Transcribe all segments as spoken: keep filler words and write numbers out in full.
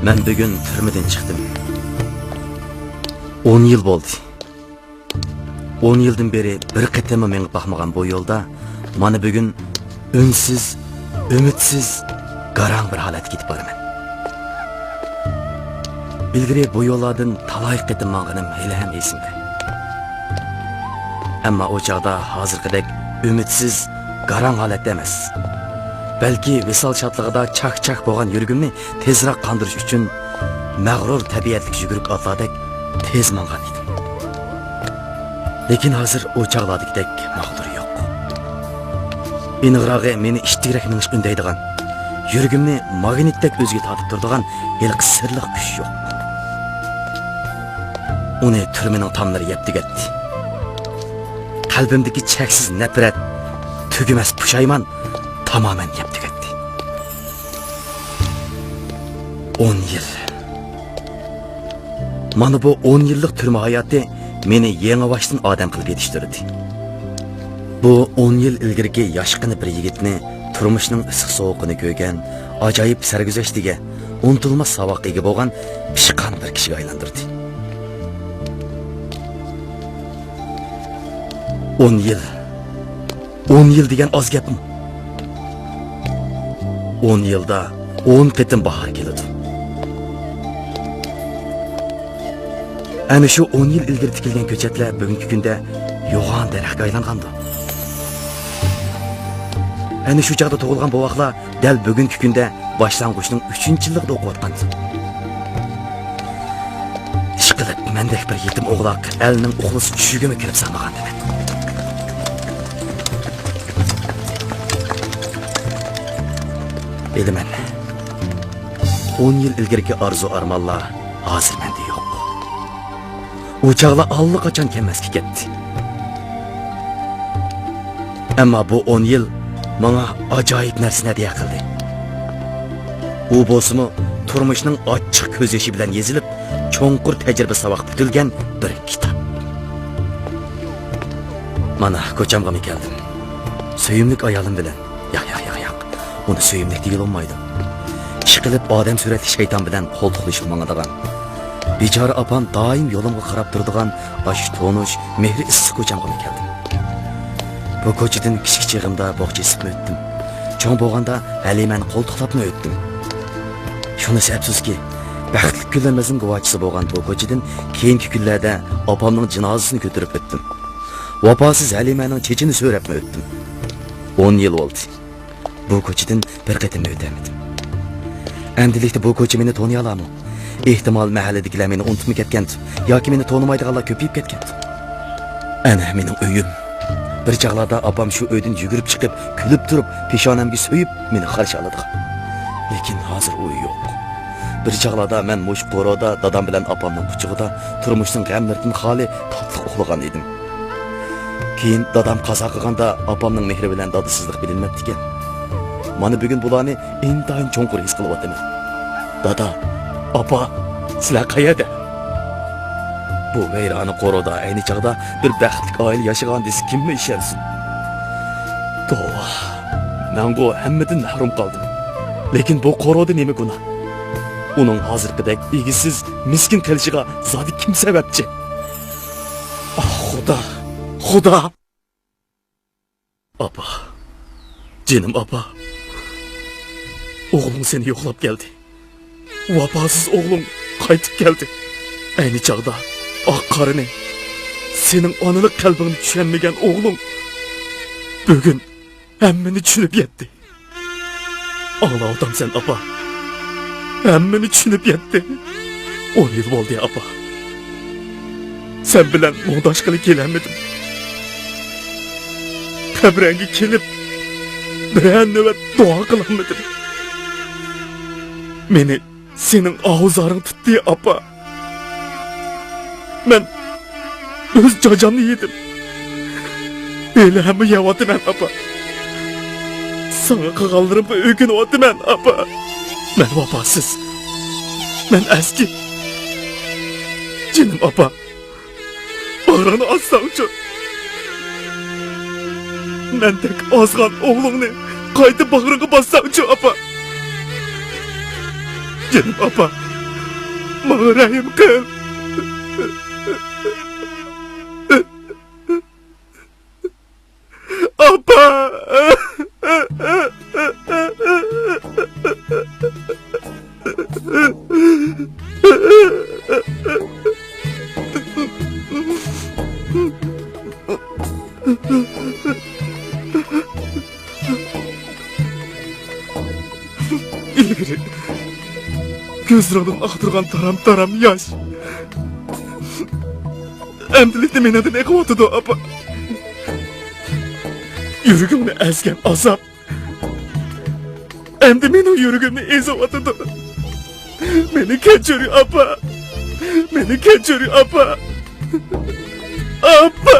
مەن بۈگۈن تۈرمىدىن چىقتىم. ئون يىل بولدى. ئون يىلدىن بېرى بىر قېتىممۇ مېڭىپ باقمىغان بۇ يولدا مانا بۈگۈن ئۈنسىز، ئۈمىدسىز، گاراڭ بىر ھالەتتە كېتىپ بارىمەن. ئىلگىرى بۇ يوللاردىن تالاي قېتىم ماڭغىنىم ھېلىھەم ئېسىمدە. ئەمما ئۇ چاغدا ھازىرقىدەك ئۈمىدسىز، گاراڭ ھالەتتە ئەمەس. بەلكى ۋىسال شادلىقىدا چاك-چاك بولغان يۈرىكىمنى تېزراق قاندۇرۇش ئۈچۈن مەغرۇر تەبىئەتلىك يۈگۈرۈك ئاتلاردەك تېز ماڭغان ئىدىم. لېكىن ھازىر ئۇ چاغلاردىكىدەك ماغدۇر يوق. ئېنىقراقى، مېنى ئىتتىكرەك مېڭىشقا ئۈندەيدىغان، يۈرىكىمنى ماگنىتتەك ئۆزىگە تارتىپ تۇرىدىغان ھېلىقى سىرلىق كۈچ يوق. ئۇنى تۈرمىنىڭ تاملىرى يەپ تۈگەتتى. قەلبىمدىكى چەكسىز نەپرەت، تۈگىمەس پۇشايمان تامامەن يەپ تۈگەتتى. ئون يىل. مانا بۇ ئون يىللىق تۈرمە ھاياتى مېنى يېڭىباشتىن ئادەم قىلىپ يېتىشتۈردى. بۇ ئون يىل ئىلگىرىكى ياشقىنا بىر يىگىتنى تۇرمۇشنىڭ ئىسسىق-سوغۇقىنى كۆرگەن، ئاجايىپ سەرگۈزەشتىگە، ئۇنتۇلماس ساۋاققا ئىگە بولغان پىشقان بىر كىشىگە ئايلاندۇردى. ئون يىل. ئون يىل دېگەن ئاز گەپمۇ؟ ئون يىلدا ئون قېتىم باھار كېلىدۇ. ئەنە شۇ ئون يىل ئىلگىرى تىكىلگەن كۆچەتلەر بۈگۈنكى كۈندە يوغان دەرەخكە ئايلانغاندۇ. ئەنە شۇ چاغدا تۇغۇلغان بوۋاقلار دەل بۈگۈنكى كۈندە باشلانغۇچنىڭ ئۈچىنچى يىللىقىدا ئوقۇۋاتقان. ئىشقىلىپ، مەندەك بىر يېتىم ئوغلاق ئەلنىڭ ئۇخلىسا چۈشىگىمۇ كىرىپ سالمىغانىدىم. بىلىمەن، ئون يىل ئىلگىرىكى ئارزۇ-ئارمانلار ھازىر مەندە يوق. ئۇ چاغلار ئاللىقاچان كەلمەسكە كەتتى. ئەمما بۇ ئون يىل ماڭا ئاجايىپ نەرسىنى ھەدىيە قىلدى. ئۇ بولسىمۇ تۇرمۇشنىڭ ئاچچىق كۆز يېشى بىلەن يېزىلىپ، چوڭقۇر تەجرىبە ساۋاق پۈتۈلگەن بىر كىتاب. مانا، كوچامغىمۇ كەلدىم. سۆيۈملۈك ئايالىم بىلەن. ياق، ياق، ياق، ياق. ئۇنى سۆيۈملۈك دېگىلى بولمايدۇ. ئىشقىلىپ، ئادەم سۈرەتلىك شەيتان بىلەن قولتۇقلىشىپ ماڭىدىغان، بىچارە ئاپام دائىم يولۇمغا قاراپ تۇرىدىغان ئاشۇ تونۇش، مېھرى ئىسسىق كوچامغىمۇ كەلدىم. بۇ كوچىدىن كىچىك چېغىمدا بوغچا ئېسىپمۇ ئۆتتۈم. چوڭ بولغاندا ھەلىمەنى قولتۇقلاپمۇ ئۆتتۈم. شۇنىسى ئەپسۇسكى، بەختلىك كۈنلىرىمىزنىڭ گۇۋاھچىسى بولغان بۇ كوچىدىن كېيىنكى كۈنلەردە ئاپامنىڭ جىنازىسىنى كۆتۈرۈپ ئۆتتۈم. ۋاپاسىز ھەلىمەنىڭ چېچىنى سۆرەپمۇ ئۆتتۈم. ئون يىل بولدى. بۇ كوچىدىن بىر قېتىممۇ ئۆتەلمىدىم. ئەمدىلىكتە بۇ كوچا مېنى تونۇيالامۇ؟ ئېھتىمال، مەھەللىدىكىلەر مېنى ئۇنتۇپمۇ كەتكەندۇ ياكى مېنى تونۇمايدىغانلار كۆپىيىپ كەتكەندۇ. ئەنە مېنىڭ ئۆيۈم. بىر چاغلاردا ئاپام شۇ ئۆيدىن يۈگۈرۈپ چىقىپ، كۈلۈپ تۇرۇپ، پېشانەمگە سۆيۈپ مېنى قارشى ئالىدىغان. لېكىن ھازىر ئۇ يوق. بىر چاغلاردا مەن مۇشۇ قورۇدا دادام بىلەن ئاپامنىڭ قۇچىقىدا تۇرمۇشنىڭ غەملىرىدىن خالىي تاتلىق ئۇخلىغان ئىدىم. كېيىن دادام قازا قىلغاندا ئاپامنىڭ مېھرى بىلەن دادىسىزلىق بىلىنمەپتىكەن. مانا بۈگۈن بۇلارنى ئىنتايىن چوڭقۇر ھېس قىلىۋاتىمەن. دادا، ئاپا، سىلەر قەيەردە؟ بۇ ۋەيرانە قورۇدا ئەينى چاغدا بىر بەختلىك ئائىلە ياشىغان دېسە كىممۇ ئىشەنسۇن؟ توۋا، مەنغۇ ھەممىدىن مەھرۇم قالدىم. لېكىن بۇ قورۇدا نېمە گۇناھ؟ ئۇنىڭ ھازىرقىدەك ئىگىسىز، مىسكىن قېلىشىغا زادى كىم سەۋەبچى؟ ئاھ، خۇدا! خۇدا! ئاپا، جېنىم ئاپا، ئوغلۇڭ سېنى يوقلاپ كەلدى. ۋاپاسىز ئوغلۇڭ قايتىپ كەلدى. ئەينى چاغدا ئاق-قارىنى، سېنىڭ ئانىلىق قەلبىڭنى چۈشەنمىگەن ئوغلۇڭ بۈگۈن ھەممىنى چۈشىنىپ يەتتى. ئاڭلاۋاتامسەن، ئاپا؟ ھەممىنى چۈشىنىپ يەتتى. ئون يىل بولدى، ئاپا. سەن بىلەن مۇڭداشقىلى كېلەلمىدىم. قەبرەڭگە كېلىپ، بىرەر نۆۋەت دۇئا قىلالمىدىم. مېنى سېنىڭ ئاھۇ-زارىڭ تۇتتى، ئاپا. مەن ئۆز جاجامنى يېدىم. ھېلىھەممۇ يەۋاتىمەن، ئاپا. ساڭا قىلغانلىرىمغا ئۆكۈنۈۋاتىمەن، ئاپا. مەن ۋاپاسىز. مەن ئەسكى. جېنىم ئاپا. باغرىڭنى ئاچساڭچۇ. مەندەك ئازغان ئوغلۇڭنى قايتا باغرىڭغا باسساڭچۇ، ئاپا. جېنىم ئاپا، ماڭا رەھىم قىل. ئاپا! ئىلگىرى كۆزلىرىڭدىن ئاقتۇرغان تارام-تارام ياش ئەمدىلىكتە مېنىڭدىن ئېقىۋاتىدۇ، ئاپا. يۈرىكىڭنى ئەزگەن ئازاب ئەمدى مېنىڭ يۈرىكىمنى ئېزىۋاتىدۇ. مېنى كەچۈر، ئاپا. مېنى كەچۈر، ئاپا. ئاپا.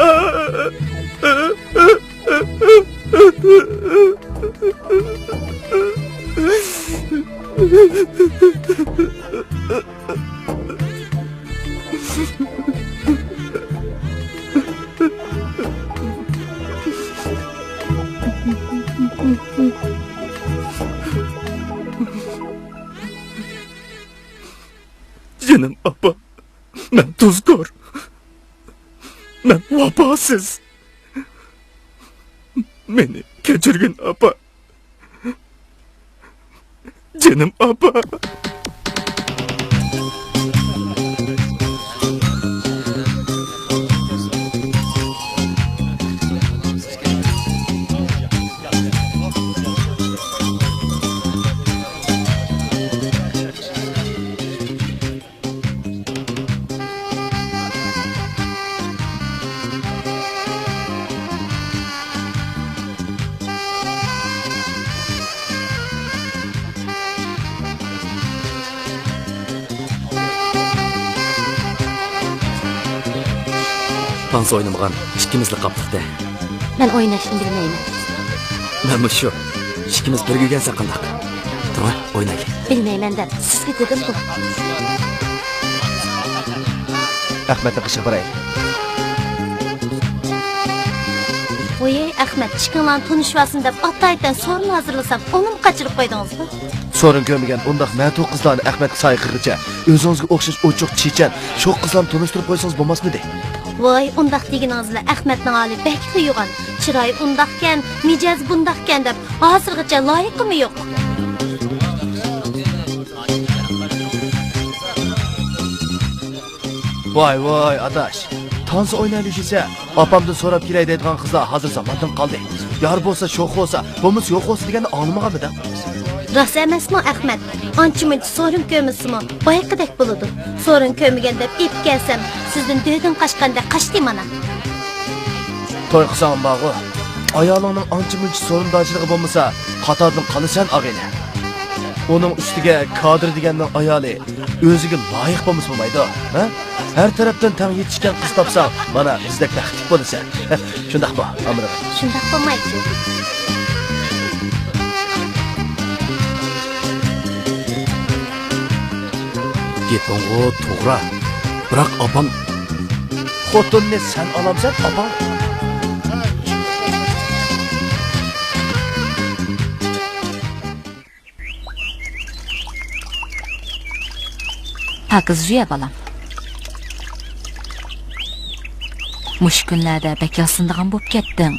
جېنىم ئاپا، مەن تۇزكور، مەن ۋاپاسىز. مېنى كەچۈرگىن، ئاپا. جېنىم ئاپا. تانسا ئوينىمىغان ئىككىمىزلا قاپلىقتە. مەن ئويناشنى بىلمەيمەن. مەنمۇ شۇ. ئىككىمىز بىرگە ئۆگەنسەك قانداق؟ تۇرۇڭ، ئوينايلى. بىلمەيمەن دەپ سىزگە دېدىمغۇ. ئەخمەتنىڭ قېشىغا بارايلى. ۋوي، ئەخمەت، ئىككىڭلارنى تونۇشۇۋالسۇن دەپ ئاتايىتەن سورۇن ھازىرلىسام، ئۇنىمۇ قاچۇرۇپ قويدىڭىزغۇ. سورۇن كۆرمىگەن ئۇنداق مەتۇ قىزلارنى ئەخمەتكە سايە قىلغىچە، ئۆزىڭىزگە ئوخشاش ئوچۇق، چېچەن، شوخ قىزلارنى تونۇشتۇرۇپ قويسىڭىز بولماسمىدى؟ ۋاي، ئۇنداق دېگىنىڭىزلا، ئەخمەتنىڭ ھالى بەكلا يوغان. چىرايى ئۇنداقكەن، مىجەزى بۇنداقكەن دەپ، ھازىرغىچە لايىقىمۇ يوق. ۋاي، ۋاي، ئاداش. تانسا ئوينايلى دېسە، ئاپامدىن سوراپ كېلەي دەيدىغان قىزلار ھازىر زاماندىن قالدى. يار بولسا شوخ بولسا، بولمىسا يوق بولسا دېگەننى ئاڭلىمىغانمىدىڭ؟ راست ئەمەسمۇ، ئەخمەت؟ ئانچە-مۇنچە سورۇن كۆرمىسىمۇ، بايىقىدەك بولىدۇ. سورۇن كۆرمىگەن دەپ ئېلىپ كەلسەم، سىزدىن دۆدۈڭ قاچقاندەك قاچتى مانا. توي قىلساڭ بارغۇ، ئايالىڭنىڭ ئانچە-مۇنچە سورۇندارچىلىقى بولمىسا، قاتاردىن قالىسەن، ئاغىنە. ئۇنىڭ ئۈستىگە كادىر دېگەننىڭ ئايالى ئۆزىگە لايىق بولمىسا بولمايدۇ، ھە؟ ھەر تەرەپتىن تەڭ يېتىشكەن قىز تاپساڭ، مانا بىزدەك بەختلىك بولىسەن. شۇنداقمۇ، ئامىرىم؟ شۇنداق بولمايچۇ؟ گېپىڭغۇ توغرا. بىراق ئاپام. خوتۇننى سەن ئالامسەن، ئاپاڭ؟ پاكىز جۇيە، بالام. مۇشۇ كۈنلەردە بەك ياسىنىدىغان بولۇپ كەتتىڭ.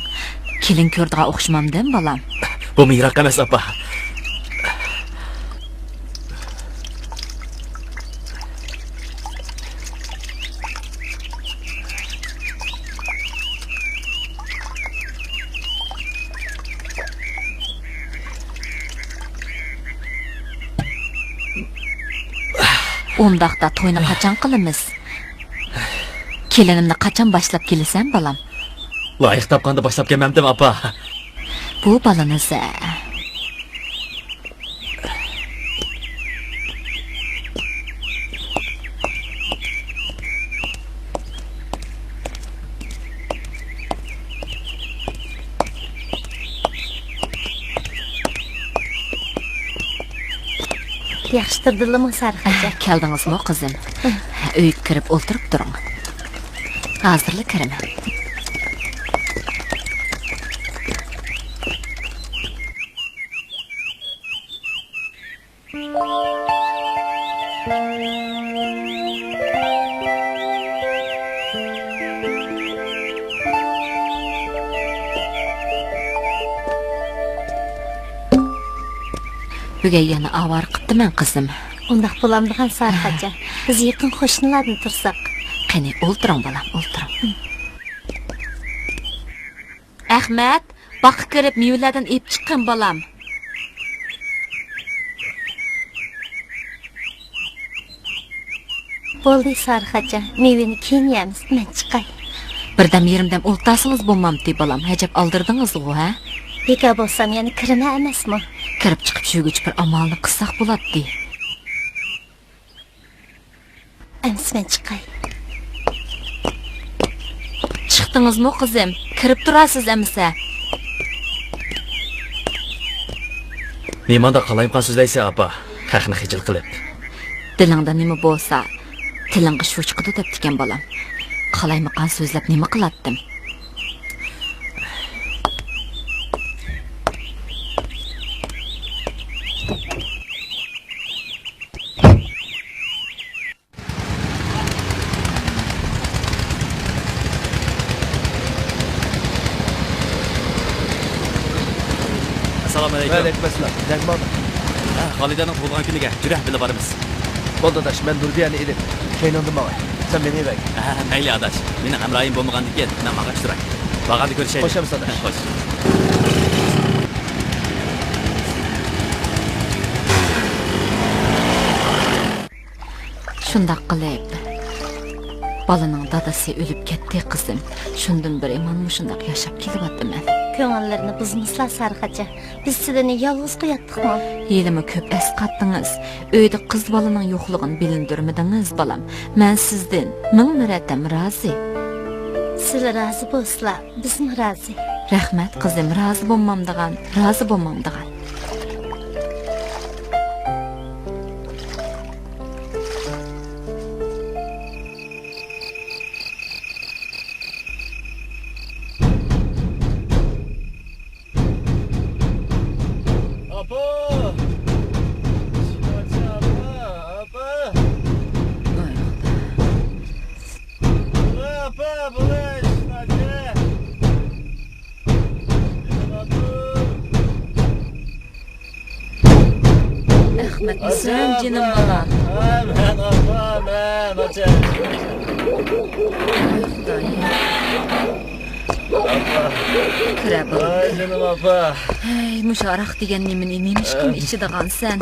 كېلىن كۆرىدىغان ئوخشىمامدىم، بالام؟ بۇمۇ يىراق ئەمەس، ئاپا. ئۇنداقتا توينى قاچان قىلىمىز؟ كېلىنىمنى قاچان باشلاپ كېلىسەن، بالام؟ لايىق تاپقاندا باشلاپ كەلمەمدىم، ئاپا. بۇ بالىنى سە. ياخشى تۇردىلىمۇ سارىخاچا؟ كەلدىڭىزمۇ، قىزىم؟ ئۆيگە كىرىپ ئولتۇرۇپ تۇرۇڭ. ھازىرلا كىرىمەن. بۈگۈن يەنە ئاۋارە قىپتىمەن، قىزىم. ئۇنداق بولامدىغان، سارىخاچا؟ بىز يېقىن قوشنىلاردىن تۇرساق. قېنى، ئولتۇرۇڭ، بالام، ئولتۇرۇڭ. ئەخمەت، باغقا كىرىپ مېۋىلەردىن ئېلىپ چىققىن، بالام. بولدى، سارىخاچا، مېۋىنى كېيىن يەرمىز، مەن چىقاي. بىردەم يېرىمدەم ئولتۇرسىڭىز بولمامتى، بالام؟ ھەجەپ ئالدىردىڭىزغۇ، ھە؟ بىكار بولسام يەنە كىرىمەن ئەمەسمۇ؟ كىرىپ چىقىپ شۇ گۈچ بىر ئامالنى قىلساق بولاتتى. ئەمىسە مەن چىقاي. چىقتىڭىزمۇ، قىزىم؟ كىرىپ تۇرارسىز ئەمىسە. نېمانداق قالايمىقان سۆزلەيسەن، ئاپا؟ خەقنى خىجىل قىلىپ. دىلىڭدا نېمە بولسا، تىلىڭغا شۇ چىقىدۇ دەپتىكەن، بالام. قالايمىقان سۆزلەپ نېمە قىلاتتىم؟ ئەسسالامۇئەلەيكۇم. ۋەئەلەيكۇم ئەسسالام. نەگە ماڭدىڭ؟ ھە، خالىدەنىڭ تۇغۇلغان كۈنىگە جۈرە بىللە بارىمىز. بولدى ئاداش، مەن نۇربىيەنى ئېلىپ كەينىڭدىن ماڭاي. سەن مېڭىۋەرگىن. ھە، مەيلى ئاداش. مېنىڭ ھەمراھىم بولمىغاندىكىن مەن ماڭغاچ تۇراي. بارغاندا كۆرۈشەيلى. خوش ئەمىسە ئاداش. خوش. شۇنداق قىلىپ، بالىنىڭ دادىسى ئۆلۈپ كەتتى، قىزىم. شۇندىن بېرى مانا مۇشۇنداق ياشاپ كېلىۋاتىمەن. كۆڭۈللىرىنى بۇزمىسىلا، سارىخاچا. بىز سىلىنى يالغۇز قوياتتۇقمۇ؟ ھېلىمۇ كۆپ ئەسقاتتىڭىز. ئۆيدە قىز بالىنىڭ يوقلۇقىنى بىلىندۈرمىدىڭىز، بالام. مەن سىزدىن مىڭ مەرتەم رازى. سىلە رازى بولسىلا، بىزمۇ رازى. رەھمەت، قىزىم، رازى بولمامدىغان، رازى بولمامدىغان. ئاپا! شىناچى ئاپا، ئاپا! بولە ئاپا، بولە، شىناچى! ئەخمەتمۇ سەن، جېنىم بالام؟ ھە، مەن ئاپا، مەن ئاچا. ۋاي خۇدايىم. ئاپا. كىرە بالام. ۋاي جېنىم ئاپا. ھەي، مۇشۇ ھاراق دېگەن نېمىنى نېمىشقىمۇ ئىچىدىغانسەن؟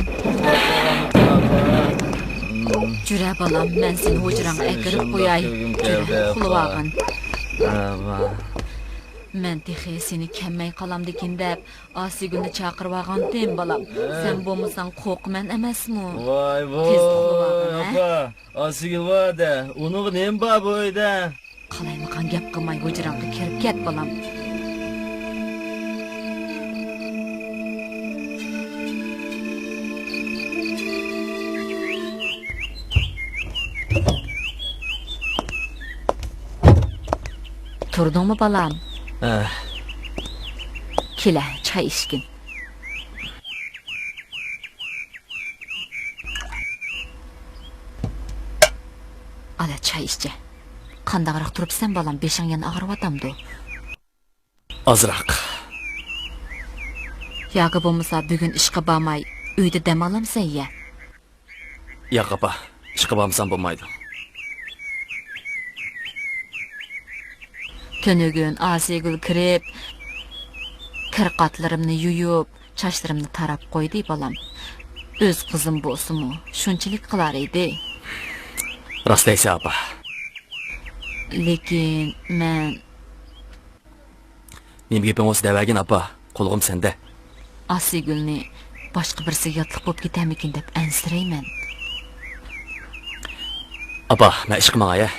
جۈرە بالام، مەن سېنى ھۇجراڭغا ئەكىرىپ قوياي. جۈرە، ئۇخلىۋالغىن. مەن تېخى سېنى كەممەي قالامدىكىن دەپ، ئاسىيگۈلنى چاقىرىۋالغانتىم، بالام. ھە. سەن بولمىساڭ قورقىمەن ئەمەسمۇ؟ ۋاي، ۋاي، تېز ئۇخلىۋالغىن، ھە؟ ئاپا، ئاسىيگۈل بار-دە، ئۇنىڭغا نېمە بار بۇ ئۆيدە؟ قالايمىقان گەپ قىلماي ھۇجراڭغا كىرىپ كەت، بالام. تۇردۇڭمۇ، بالام؟ ھە. كېلە، چاي ئىچكىن. ئالا، چاي ئىچە. قانداقراق تۇرۇپسەن، بالام؟ بېشىڭ يەنە ئاغرىۋاتامدۇ؟ ئازراق. ياكى بولمىسا بۈگۈن ئىشقا بارماي، ئۆيدە دەم ئالامسەن يە؟ ياق، ئاپا. ئىشقا بارمىسام بولمايدۇ. تۈنۈگۈن ئاسىيگۈل كىرىپ، كىر-قاتلىرىمنى يۇيۇپ، چاچلىرىمنى تاراپ قويدى، بالام. ئۆز قىزىم بولسىمۇ، شۇنچىلىك قىلار ئىدى. راست دەيسەن، ئاپا. لېكىن مەن نېمە گېپىڭ بولسا دەۋەرگىن، ئاپا. قۇلىقىم سەندە. ئاسىيگۈلنى باشقا بىرسىگە ياتلىق بولۇپ كېتەرمىكىن دەپ ئەنسىرەيمەن. ئاپا، مەن ئىشقا ماڭاي، ھە؟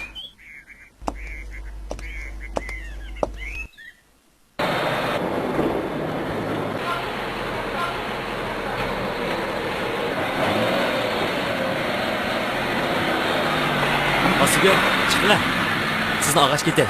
ئاسىيگۈل، چىقىڭە. سىزنى ئالغاچ كېتەي.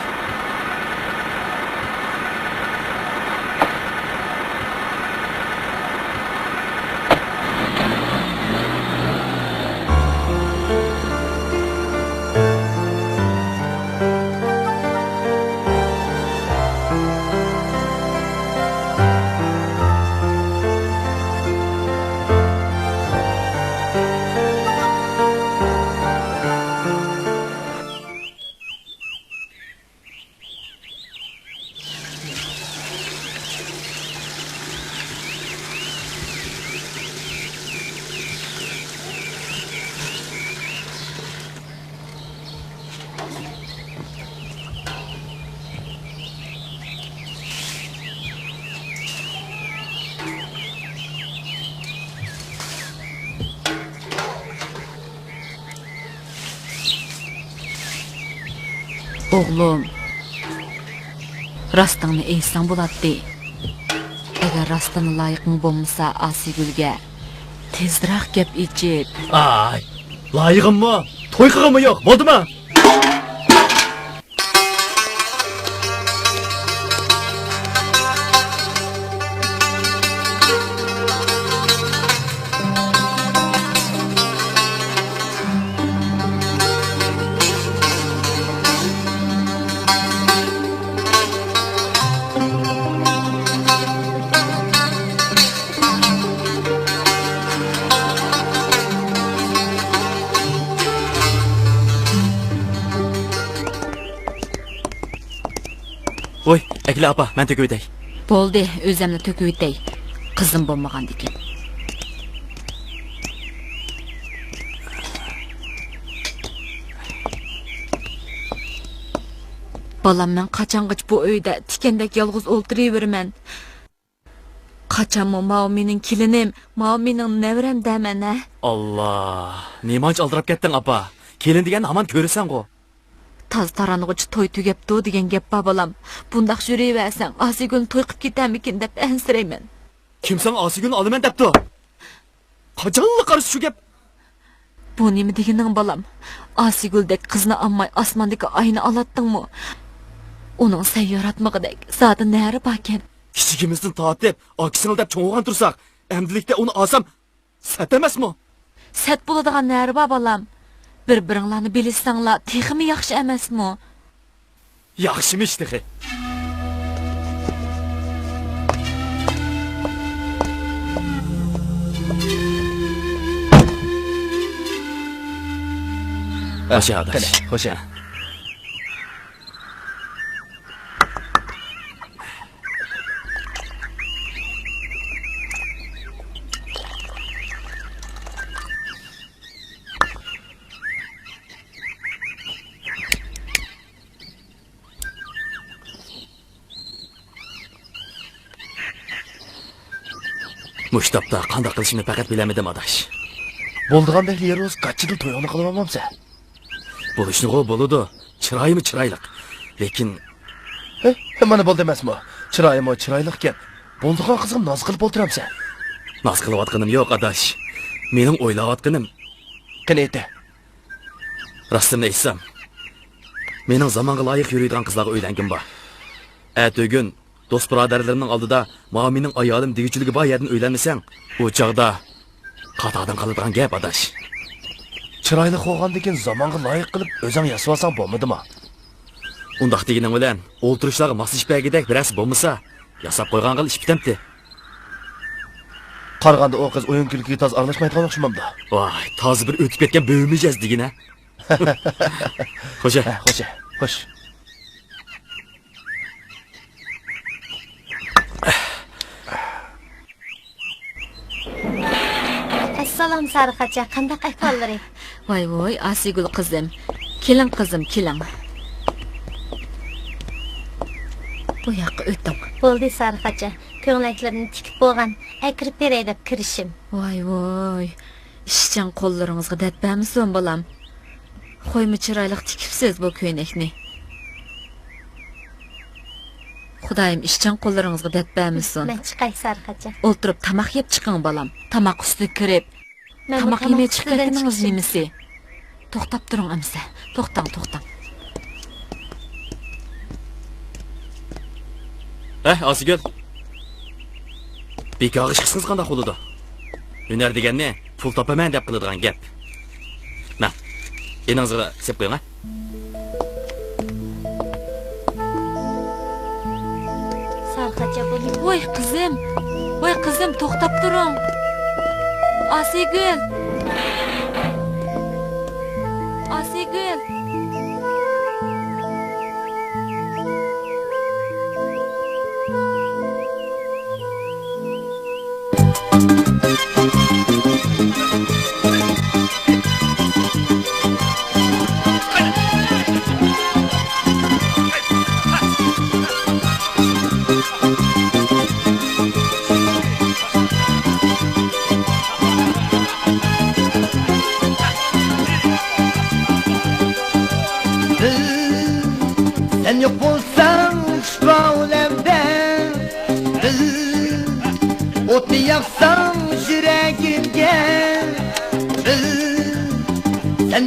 ئوغلۇم، راستىڭنى ئېيتساڭ بولاتتى. ئەگەر راستىنلا لايىقىڭ بولمىسا ئاسىيگۈلگە، تېزراق گەپ ئېچىپ. ئاي، لايىقىممۇ، توي قىلغىنىمۇ يوق، بولدىمۇ؟ ۋوي، ئەكېلە ئاپا، مەن تۆكۈۋېتەي. بولدى، ئۆزۈملا تۆكۈۋېتەي. قىزىم بولمىغاندىكىن. بالام، مەن قاچانغىچە بۇ ئۆيدە تىكەندەك يالغۇز ئولتۇرۇۋېرىمەن؟ قاچانمۇ ماۋۇ مېنىڭ كېلىنىم، ماۋۇ مېنىڭ نەۋرەم دەمەن، ھە؟ ئاللا، نېمانچە ئالدىراپ كەتتىڭ، ئاپا؟ كېلىن دېگەننى ھامان كۆرىسەنغۇ. تازا تارانغۇچە توي تۈگەپتۇ دېگەن گەپ بار، بالام. بۇنداق يۈرۈۋەرسەڭ، ئاسىيگۈلنى توي قىپ كېتەرمىكىن دەپ ئەنسىرەيمەن. كىم ساڭا ئاسىيگۈلنى ئالىمەن دەپتۇ؟ قاچانلا قارىسا شۇ گەپ. بۇ نېمە دېگىنىڭ، بالام؟ ئاسىيگۈلدەك قىزنى ئالماي، ئاسماندىكى ئاينى ئالاتتىڭمۇ؟ ئۇنىڭ سەن ياراتمىغۇدەك زادى نەرى باركەن؟ كىچىكىمىزدىن تارتىپ ئاكا-سىڭىل دەپ چوڭ بولغان تۇرساق، ئەمدىلىكتە ئۇنى ئالسام سەت ئەمەسمۇ؟ سەت بولىدىغان نەرى بار، بالام؟ بىر-بىرىڭلارنى بىلىشسەڭلار تېخىمۇ ياخشى ئەمەسمۇ؟ ياخشىمىش تېخى. خوش ئاداش. قېنى، خوش. مۇشۇ تاپتا قانداق قىلىشىمنى پەقەت بىلەلمىدىم، ئاداش. بولىدىغاندەكلا يېرى بولسا گاچچىدىلا تويۇڭنى قىلىۋالمامسەن؟ بولۇشنىغۇ بولىدۇ، چىرايىمۇ چىرايلىق. لېكىن. ھە، ھە، مانا بولدى ئەمەسمۇ؟ چىرايىمۇ چىرايلىقكەن. بولىدىغان قىزغا ناز قىلىپ ئولتۇرامسەن؟ ناز قىلىۋاتقىنىم يوق، ئاداش. مېنىڭ ئويلاۋاتقىنىم. قېنى ئېيتە. راستىمنى ئېيتسام، مېنىڭ زامانغا لايىق يۈرىدىغان قىزلارغا ئۆيلەنگۈم بار. ئەتىگۈن دوست-بۇرادەرلىرىمنىڭ ئالدىدا ماۋۇ مېنىڭ ئايالىم دېگۈچىلىكى بار يەردىن ئۆيلەنمىسەڭ، ئۇ چاغدا قاتاردىن قالىدىغان گەپ، ئاداش. چىرايلىق بولغاندىكىن زامانغا لايىق قىلىپ ئۆزۈڭ ياسىۋالساڭ بولمىدىما؟ ئۇنداق دېگىنىڭ بىلەن ئولتۇرۇشلارغا ماسلىشىپ بەرگۈدەك بىرەرسى بولمىسا، ياساپ قويغانغىلا ئىش پۈتەمتى. قارىغاندا ئۇ قىز ئويۇن-كۈلكىگە تازا ئارىلاشمايدىغان ئوخشىمامدۇ؟ ۋاي، تازا بىر ئۆتۈپ كەتكەن بۆمە مىجەز دېگىنە. خوشە. ھە، خوشە، خوش. ئەسسالام، سارىخاچا، قانداق ئەھۋاللىرى؟ ۋاي ۋۇي، ئاسىيگۈل قىزىم. كېلىڭ قىزىم، كېلىڭ. بۇ ياققا ئۆتۈڭ. بولدى، سارىخاچا. كۆڭلەكلىرىنى تىكىپ بولغان، ئەكىرىپ بېرەي دەپ كىرىشىم. ۋاي ۋۇي، ئىشچان قوللىرىڭىزغا دەرد بەرمىسۇن، بالام. خويمۇ چىرايلىق تىكىپسىز بۇ كۆينەكنى. خۇدايىم ئىشچان قوللىرىڭىزغا دەرد بەرمىسۇن. مەن چىقاي، سارىخاچا. ئولتۇرۇپ تاماق يەپ چىقىڭ، بالام. تاماق ئۈستىگە كىرىپ، مەنمۇ تاماق تاماق يېمەي چىقىپ ئۈستىدىن كەتكىنىڭىز چىقىشىم. نېمىسى؟ توختاپ تۇرۇڭ ئەمىسە. توختاڭ، توختاڭ. ھە، ئاسىيگۈل. بىكارغا ئىشقىسىڭىز قانداق بولىدۇ؟ ھۈنەر دېگەننى پۇل تاپىمەن دەپ قىلىدىغان گەپ. ماڭ، ئېنىڭىزغا سېلىپ قويۇڭ، ھە؟ سارىخاچا بۇنى. ۋاي قىزىم، ۋاي قىزىم، توختاپ تۇرۇڭ. ئاسىيگۈل. ئاسىيگۈل.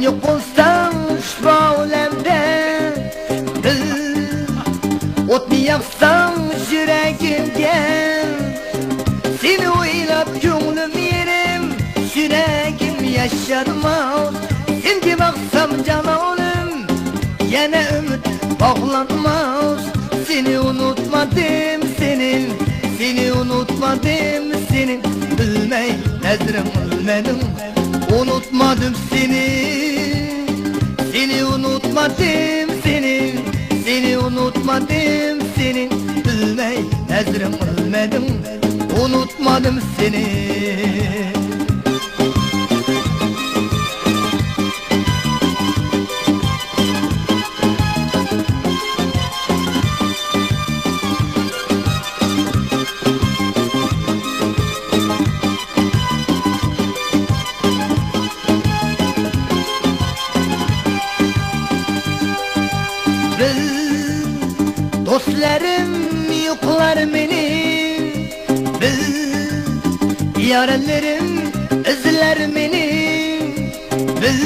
يوق بولساڭ ئۇشبۇ ئالەمدە، بىز ئوتنى ياقساڭ يۈرەكىمگە. سېنى ئويلاپ كۆڭلۈم يېرىم، يۈرەكىم ياشارماس. سەنگە باقسام جانانىم، يەنە ئۈمىد باغلانماس. سېنى ئۇنتۇمىدىم سېنى، سېنى ئۇنتۇمىدىم سېنى، بىلمەي نەزىرىڭ ئىلمىدىڭ. ئۇنتۇمىدىم سېنى، سېنى ئۇنتۇمىدىم سېنى، سېنى ئۇنتۇمىدىم سېنى، بىلمەي نەزىرىڭ ئىلمىدىڭ. ئۇنتۇمىدىم سېنى. بىز دوستلىرىم يوقلار مېنى، بىز يارلىرىم ئىزلار مېنى، بىز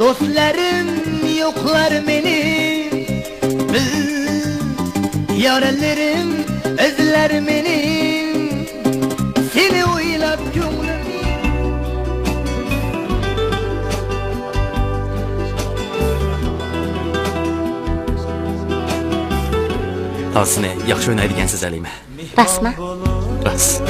دوستلىرىم يوقلار مېنى، بىز يارلىرىم ئىزلار مېنى. سېنى ئويلاپ كۆڭلۈم. تازىسىنى ياخشى ئوينايدىكەنسىز، ھەلىمە. راستمۇ؟ راست.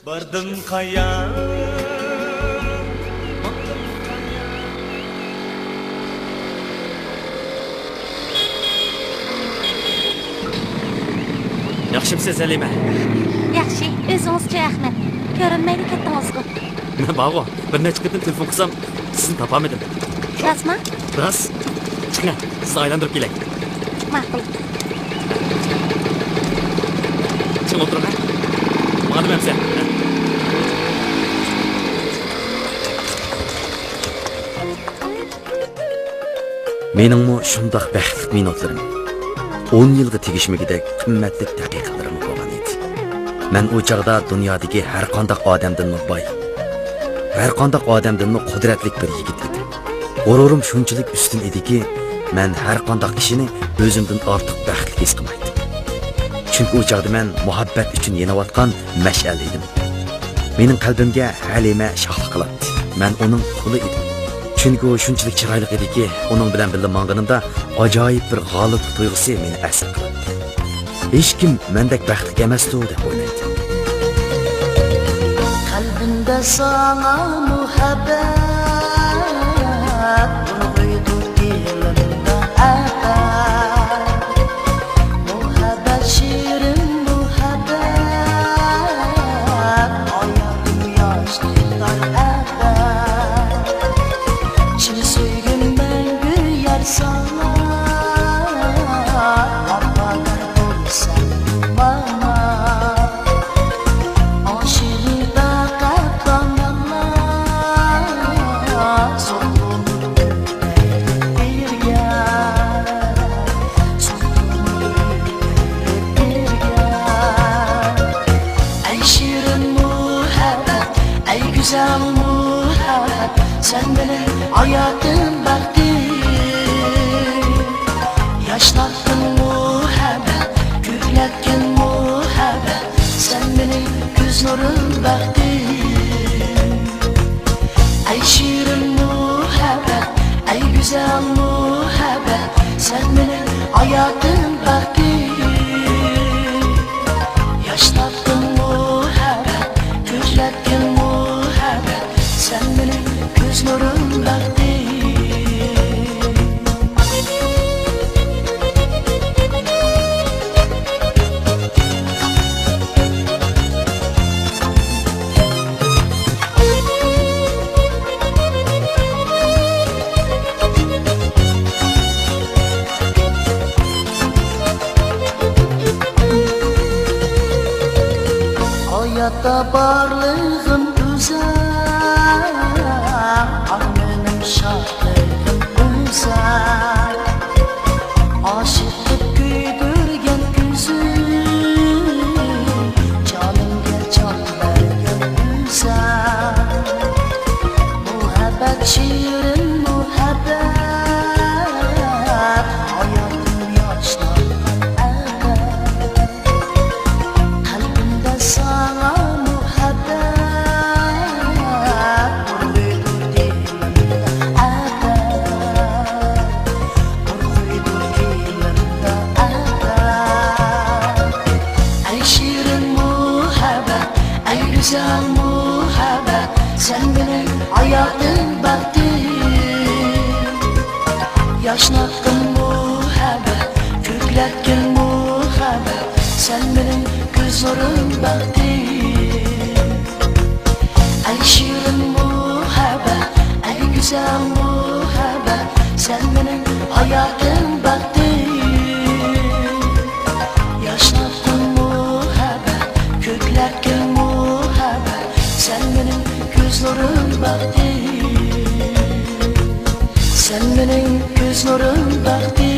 باردىم قايا؟ ياخشىمسىز، ھەلىمە؟ ياخشى، ئۆزىڭىزچۇ، ئەخمەت؟ كۆرۈنمەيلا كەتتىڭىزغۇ؟ مەن بارغۇ، بىر نەچچە قېتىم تېلېفون قىلسام، سىزنى تاپالمىدىم. راستمۇ؟ راست. چىقىڭە، سىزنى ئايلاندۇرۇپ كېلەي. ماقۇل. چىڭ ئولتۇرۇڭ، ھە؟ ماڭدىم ئەمسە. مېنىڭمۇ شۇنداق بەختلىك مىنۇتلىرىم، ئون يىلغا تېگىشمىگۈدەك قىممەتلىك دەقىقىلىرىم بولغان ئىدى. مەن ئۇ چاغدا دۇنيادىكى ھەرقانداق ئادەمدىنمۇ باي، ھەرقانداق ئادەمدىنمۇ قۇدرەتلىك بىر يىگىت ئىدىم. غۇرۇرۇم شۇنچىلىك ئۈستۈن ئىدىكى، مەن ھەرقانداق كىشىنى ئۆزۈمدىن ئارتۇق بەختلىك ھېس قىلمايتتىم. چۈنكى ئۇ چاغدا مەن مۇھەببەت ئۈچۈن يېنىۋاتقان مەشئەل ئىدىم. مېنىڭ قەلبىمگە ھەلىمە شاھلىق قىلاتتى. مەن ئۇنىڭ قۇلى ئىدىم. چۈنكى ئۇ شۇنچىلىك چىرايلىق ئىدىكى، ئۇنىڭ بىلەن بىللە ماڭغىنىمدا ئاجايىپ بىر غالىبلىق تۇيغۇسى مېنى ئەسىر قىلاتتى. ھېچكىم مەندەك بەختلىك ئەمەستۇ دەپ ئويلايتتىم. قەلبىمدە ساڭا مۇھەببەت، ئۇرغۇيدۇ دىلىمدا ئەبەد. مۇھەببەت، شېرىن مۇھەببەت، ھاياتىم ياش تۇتار ئەبەد. چىن سۆيگۈم مەڭگۈ يار ساڭا، ۋاپادار بولسام ماڭا. ئاشىقىم پەقەت تاماملا، زوقۇم ئۆتمەيدۇ بىرگە. ئەي شېرىن مۇھەببەت، ئەي گۈزەل مۇھەببەت، سەن مېنىڭ ھاياتىم، بەختىم. ياشناتقىن مۇھەببەت، كۈللەتكىن مۇھەببەت، سەن مېنىڭ كۆز نۇرۇم، بەختىم. ئەي شېرىن مۇھەببەت، ئەي گۈزەل مۇھەببەت، سەن مېنىڭ ھاياتىم، بەختىم. ياشناتقىن مۇھەببەت، كۈللەتكىن مۇھەببەت، سەن مېنىڭ كۆز نۇرۇم، بەختىم. ھاياتتا بارلىقىم گۈزەل، ئارمىنىم شادلىق. شېرىن مۇھەببەت، ھاياتىم ياشناتقان ئەبەد. قەلبىمدە ساڭا مۇھەببەت، ئۇرغۇيدۇر دىلىمدا ئەبەد. ئۇرغۇيدۇر دىلىمدا ئەبەد. ئەي شېرىن مۇھەببەت، ئەي گۈزەل مۇھەببەت، سەن مېنىڭ ھاياتىم، بەختىم. ياشناتقىن مۇھەببەت، كۆكلەتكىن مۇھەببەت، سەن مېنىڭ كۆز نۇرۇم، بەختىم. ئەي شېرىن مۇھەببەت، ئەي گۈزەل مۇھەببەت، سەن مېنىڭ ھاياتىم، بەختىم. ياشناتقىن مۇھەببەت، كۆكلەتكىن مۇھەببەت، سەن مېنىڭ كۆز نۇرۇم، بەختىم. سەن مېنىڭ كۆز نۇرۇم، بەختىم.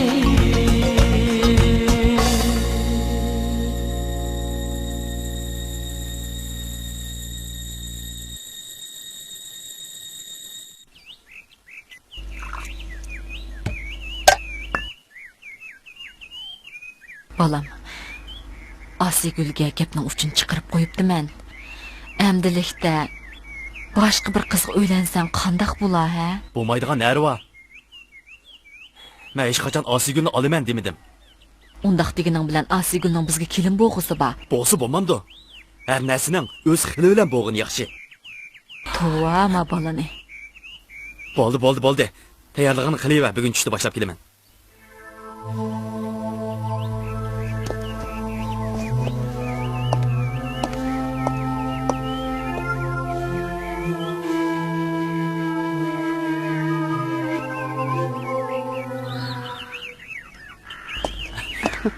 بالام، ئاسىيگۈلگە گەپنىڭ ئۇچىنى چىقىرىپ قويۇپتىمەن. ئەمدىلىكتە باشقا بىر قىزغا ئۆيلەنسەڭ قانداق بولا، ھە؟ بولمايدىغان نەرى بار؟ مەن ھېچقاچان ئاسىيگۈلنى ئالىمەن دېمىدىم. ئۇنداق دېگىنىڭ بىلەن ئاسىيگۈلنىڭ بىزگە كېلىن بوغۇسى بار. بولسا بولمامدۇ؟ ھەر نەرسىنىڭ ئۆز خىلى بىلەن بولغىنى ياخشى. توۋا، ما بالىنى. بولدى، بولدى، بولدى. تەييارلىقىڭنى قىلىۋەر، بۈگۈن چۈشتە باشلاپ كېلىمەن.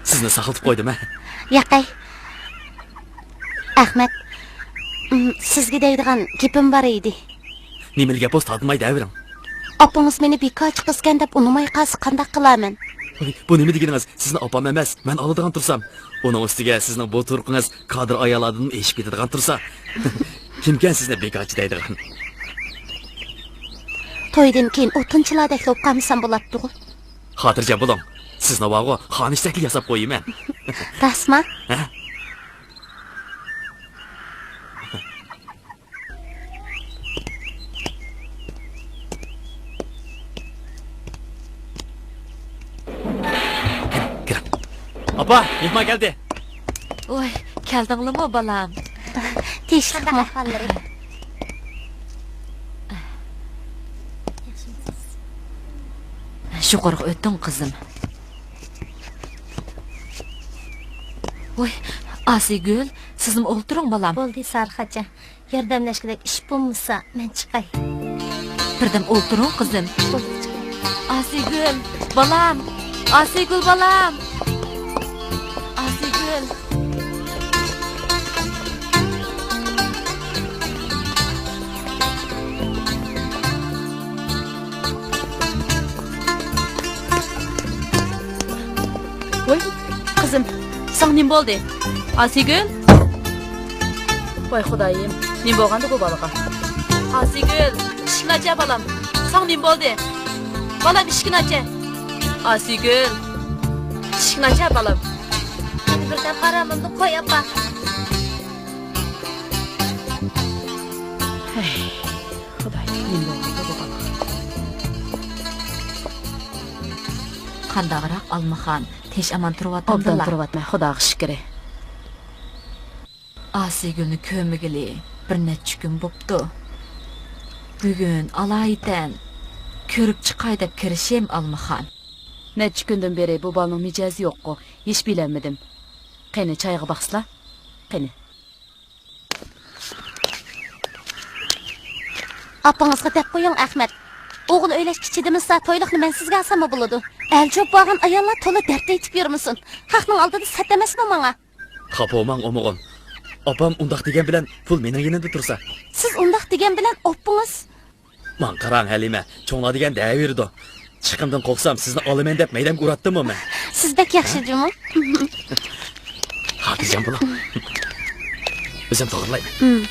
سىزنى ساقلىتىپ قويدۇم، ھە؟ ياقەي. ئەخمەت، ئىم، سىزگە دەيدىغان گېپىم بار ئىدى. نېمىلا گەپ بولسا تارتىنماي دەۋېرىڭ. ئاپىڭىز مېنى بىكارچى قىزكەن دەپ ئۇنىماي قالسا قانداق قىلارمەن؟ ۋاي، بۇ نېمە دېگىنىڭىز؟ سىزنى ئاپام ئەمەس، مەن ئالىدىغان تۇرسام. ئۇنىڭ ئۈستىگە سىزنىڭ بۇ تۇرقىڭىز كادىر ئاياللاردىنمۇ ئېشىپ كېتىدىغان تۇرسا. كىمكەن سىزنى بىكارچى دەيدىغان؟ تويدىن كېيىن ئوتۇنچىلاردەكلا بولۇپ قالمىسام بولاتتىغۇ. خاتىرجەم بولۇڭ. سىزنى بارغۇ، خانىشتەكلا ياساپ قويىمەن. راستما؟ ھە؟ كىرىڭ. ئاپا، مېھمان كەلدى. ۋاي، كەلدىڭلىمۇ، بالام؟ تىنچلىقمۇ؟ قانداق ئەھۋاللىرى؟ يۇقىرىغا ئۆتۈڭ، قىزىم. ۋاي، ئاسىيگۈل، سىزمۇ ئولتۇرۇڭ، بالام. بولدى، سارىخاچا. ياردەملەشكۈدەك ئىش بولمىسا، مەن چىقاي. بىردەم ئولتۇرۇڭ، قىزىم. بولدى، چىقاي. ئاسىيگۈل، بالام! ئاسىيگۈل، بالام! ئاسىيگۈل! ۋوي، قىزىم، ساڭا نېمە بولدى؟ ئاسىيگۈل؟ ۋاي خۇدايىم، نېمە بولغاندۇ بۇ بالىغا؟ ئاسىيگۈل، ئىشىكنى ئاچە بالام. ساڭا نېمە بولدى؟ بالام، ئىشىكنى ئاچە. ئاسىيگۈل، ئىشىكنى ئاچە بالام. بىردەم ئارامىمنى قوي، ئاپا. ھەي، خۇدايىم، نېمە بولغاندۇ بۇ بالىغا؟ قانداقراق، ئالمىخان؟ تىنچ ئامان تۇرۇۋاتامدىلا؟ ئوبدان تۇرۇۋاتىمەن، خۇداغا شۈكرى. ئاسىيگۈلنى كۆرمىگىلى بىر نەچچە كۈن بوپتۇ. بۈگۈن ئالايىتەن كۆرۈپ چىقاي دەپ كىرىشىم، ئالمىخان. نەچچە كۈندىن بېرى بۇ بالىنىڭ مىجەزى يوققۇ، ھېچ بىلەلمىدىم. قېنى، چايغا باقسىلا، قېنى. ئاپىڭىزغا دەپ قويۇڭ، ئەخمەت. ئوغۇل ئۆيلەشكە چىدىمىسا، تويلۇقنى مەن سىزگە ئالساممۇ بولىدۇ. ئەلجوپ بولغان ئاياللار تولا دەرد ئېيتىپ يۈرمىسۇن. خەقنىڭ ئالدىدا سەت ئەمەسمۇ ماڭا؟ خاپا بولماڭ، ئومۇغۇل. ئاپام ئۇنداق دېگەن بىلەن پۇل مېنىڭ يېنىمدا تۇرسا. سىز ئۇنداق دېگەن بىلەن ئاپىڭىز. ماڭا قاراڭ، ھەلىمە، چوڭلار دېگەن دەۋېرىدۇ. چىقىمدىن قورقسام، سىزنى ئالىمەن دەپ مەيدەمگە ئۇراتتىممۇ مەن؟ سىز بەك ياخشى جۇمۇ. خاتىرجەم بولۇڭ. ئۆزۈم توغرىلاي. ھىم.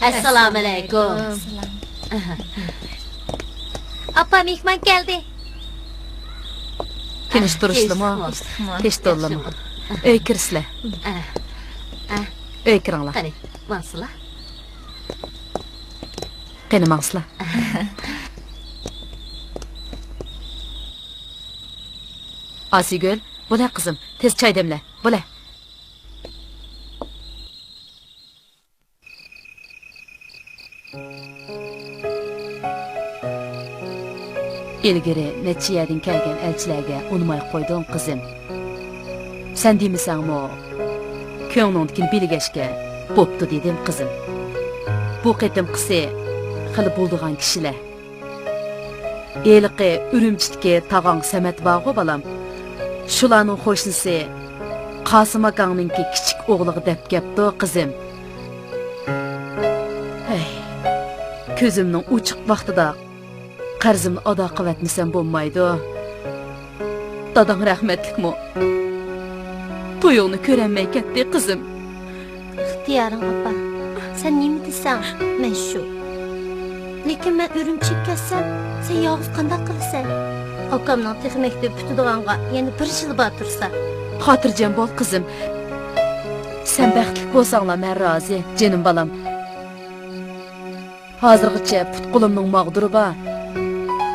ئەسسالامۇئەلەيكۇم. ئاپا، مېھمان كەلدى. تىنچ تۇرۇشلىمۇ؟ تىنچلىقمۇ؟ تىنچ تۇرلىمۇ؟ ئۆيگە كىرسىلە. ئە، ئە. ئۆيگە كىرىڭلار. قېنى، ماڭسىلا. قېنى، ماڭسىلا. ئاسىيگۈل، بولە قىزىم، تېز چاي دەملە، بولە. ئىلگىرى نەچچە يەردىن كەلگەن ئەلچىلەرگە ئۇنىماي قويدۇڭ، قىزىم. سەن دېمىسەڭمۇ، كۆڭلۈڭدىكىنى بىلگەچكە، بوپتۇ دېدىم، قىزىم. بۇ قېتىمقىسى خېلى بولىدىغان كىشىلەر. ھېلىقى ئۈرۈمچىدىكى تاغاڭ سەمەت بارغۇ، بالام. شۇلارنىڭ قوشنىسى قاسىم ئاكاڭنىڭكى كىچىك ئوغلىغا دەپ كەپتۇ، قىزىم. ھەي، كۆزۈمنىڭ ئوچۇق ۋاقتىدا قەرزىمنى ئادا قىلىۋەتمىسەم بولمايدۇ. داداڭ رەھمەتلىكمۇ تويۇڭنى كۆرەلمەي كەتتى، قىزىم. ئىختىيارىڭ، ئاپا. سەن نېمە دېسەڭ، مەن شۇ. لېكىن مەن ئۈرۈمچىگە كەتسەم، سەن يالغۇز قانداق قىلىسەن؟ ئاكامنىڭ تېخى مەكتىپى پۈتىدىغانغا يەنە بىر يىل بار تۇرسا. خاتىرجەم بول، قىزىم. سەن بەختلىك بولساڭلا، مەن رازى، جېنىم بالام. ھازىرغىچە پۇت-قولۇمنىڭ ماغدۇرى بار.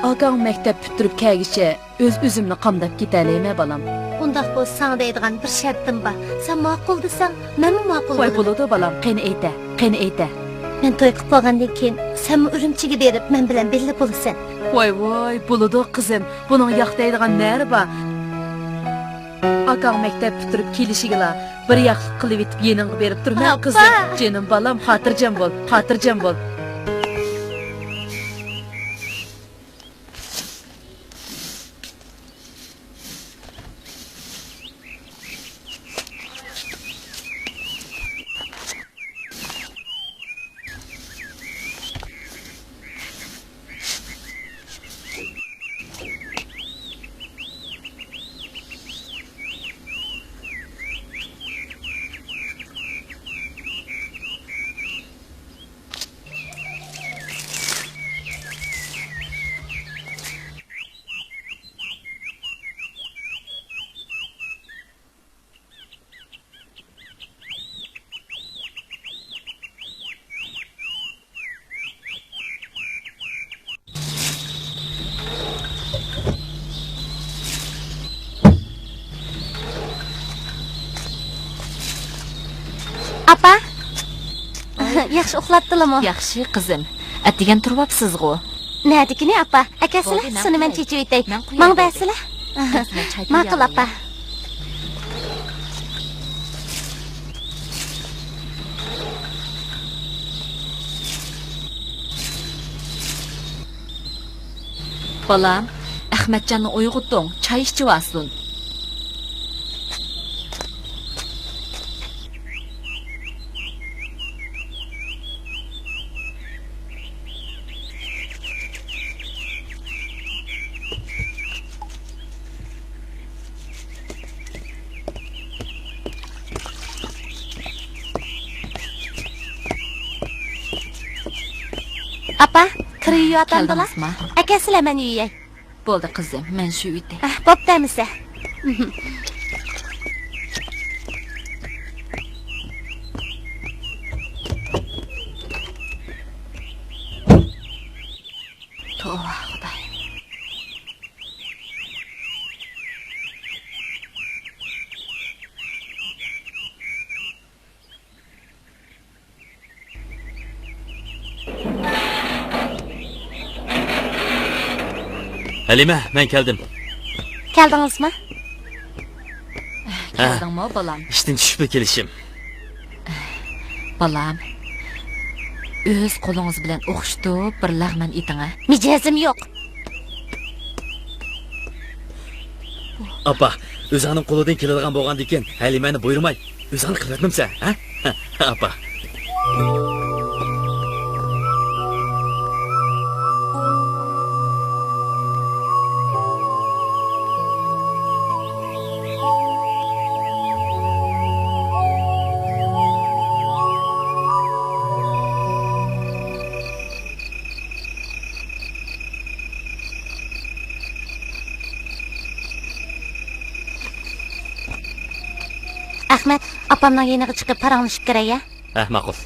ئاكاڭ مەكتەپ پۈتتۈرۈپ كەلگۈچە ئۆز-ئۆزۈمنى قامداپ كېتەلەيمەن، بالام. ئۇنداق بولسا ساڭا دەيدىغان بىر شەرتىم بار. سەن ماقۇل دېسەڭ، مەنمۇ ماقۇل بولىمەن. ۋاي، بولىدۇ، بالام، قېنى ئېيتە، قېنى ئېيتە. مەن توي قىلىپ بولغاندىن كېيىن سەنمۇ ئۈرۈمچىگە بېرىپ، مەن بىلەن بىللە بولىسەن. ۋاي، ۋاي، بولىدۇ، قىزىم. بۇنىڭ ياق دەيدىغان نەرى بار؟ ئاكاڭ مەكتەپ پۈتتۈرۈپ كېلىشىگىلا بىر ياقلىق قىلىۋېتىپ يېنىڭغا بېرىپ تۇرىمەن، قىزىم. ئاپا! جېنىم بالام، خاتىرجەم بول، خاتىرجەم بول. ئاپا، ياخشى ئۇخلاتتىلىمۇ؟ ياخشى، قىزىم. ئەتىگەن تۇرۇۋاپسىزغۇ؟ نەدىكىنى، ئاپا؟ ئەكەلسىلە، بولدى، مەن سۇنى مەن قوياي. چېچىۋېتەي. مەن قوياي، ماڭا بولدى. بەرسىلە. مەن سۇنى چاي ماقۇل، قۇياي. ئاپا. بالام، ئەخمەتجاننى ئويغىتىڭ، چاي ئىچىۋالسۇن. ئاپا، كىر يۇيۇۋاتامدىلا؟ كەلدىڭىزما؟ ئەكەلسىلە، مەن يۇياي. بولدى قىزىم، مەن يۇيۇۋېتەي. ئەھ، بوپتۇ ئەمىسە. توۋا، خۇدايىم. ھەلىمە، مەن كەلدىم. كەلدىڭىزمۇ؟ ھە. كەلدىڭمۇ، بالام؟ ئىشتىن چۈشۈپلا كېلىشىم. بالام، ئۆز قولىڭىز بىلەن ئوخشىتىپ بىر لەغمەن ئېتىڭە. مىجەزىم يوق. ئاپا، ئۆزۈڭنىڭ قولىدىن كېلىدىغان بولغاندىكىن، ھەلىمەنى بۇيرۇماي، ئۆزۈڭنى قىلىۋەتمەمسەن، ھە؟ ئاپا. ئەخمەت، ئاپامنىڭ يېنىغا چىقىپ پاراڭلىشىپ كىرەي، ھە؟ ھە، ماقۇل.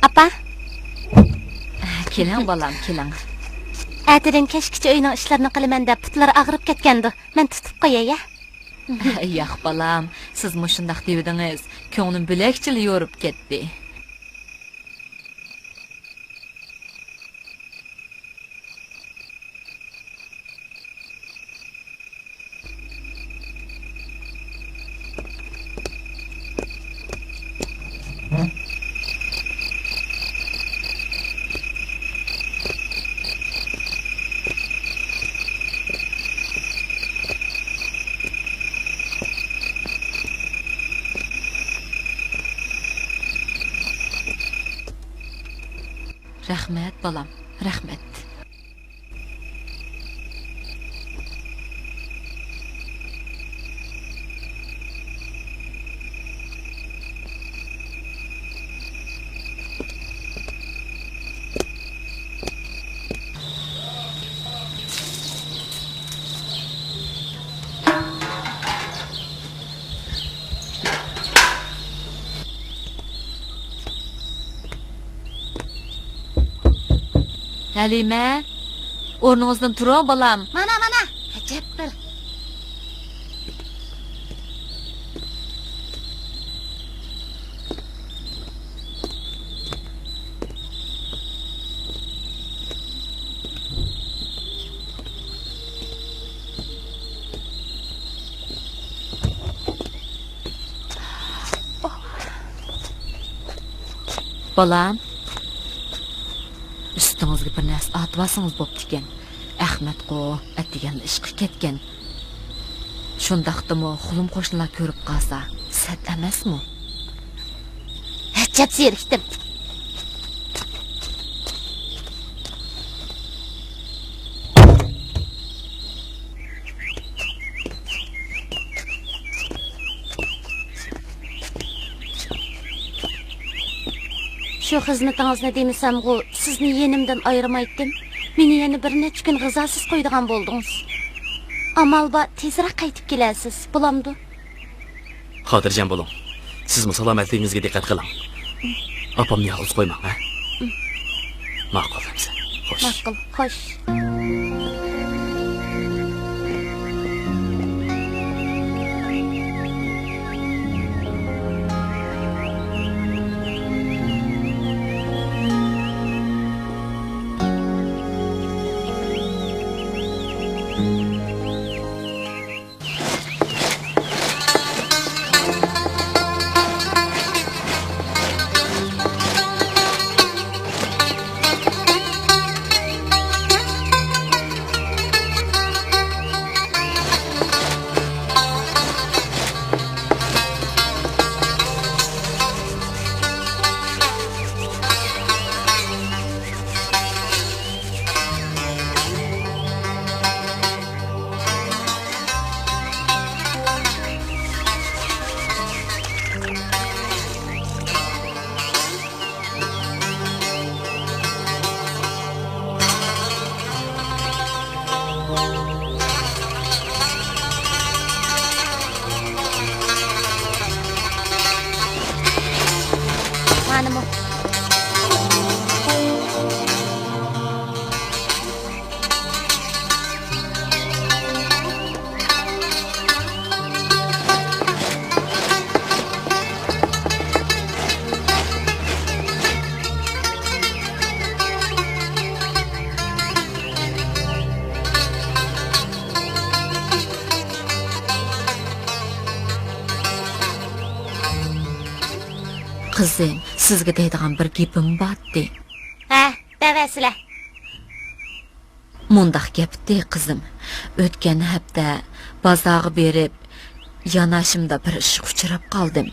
ئاپا. كېلىڭ، بالام، كېلىڭ. ئەتىدىن كەچكىچە ئۆينىڭ ئىشلىرىنى قىلىمەن دەپ پۇتلىرى ئاغرىپ كەتكەندۇ. مەن تۇتۇپ قوياي، ھە؟ ياق، بالام، سىز مۇشۇنداق دېۋىدىڭىز، كۆڭلۈم بۆلەكچىلا يورۇپ كەتتى. رەھمەت، بالام، رەھمەت. ھەلىمە، ئورنىڭىزدىن تۇرۇڭ، بالام. مانا، مانا، ئەجەب بىر. بالام، ئۈستىڭىزگە بىر نەرسە ئارتىۋالسىڭىز بوپتىكەن. ئەخمەتقۇ ئەتىگەنلا ئىشقا كەتكەن. شۇنداقتىمۇ خۇلۇم قوشنىلار كۆرۈپ قالسا سەت ئەمەسمۇ؟ ئەجەب زېرىكتىم. شۇ خىزمىتىڭىزنى دېمىسەمغۇ، سىزنى يېنىمدىن ئايرىمايتتىم. مېنى يەنە بىر نەچچە كۈن غىزاسىز قويىدىغان بولدىڭىز. ئامال بار، تېزرەك قايتىپ كېلەرسىز، بولامدۇ؟ خاتىرجەم بولۇڭ. سىزمۇ سالامەتلىكىڭىزگە دىققەت قىلىڭ. ئاپامنى يالغۇز قويماڭ، ھە؟ ماقۇل، ھەمزە. خوش. ماقۇل، خوش. مانىمۇ. قىزىم، سىزگە دەيدىغان بىر گېپىم بارتتى. ھە، دەۋەرسىلە. مۇنداق گەپتى، قىزىم. ئۆتكەن ھەپتە بازارغا بېرىپ، ياناشىمدا بىر ئىشقا ئۇچراپ قالدىم.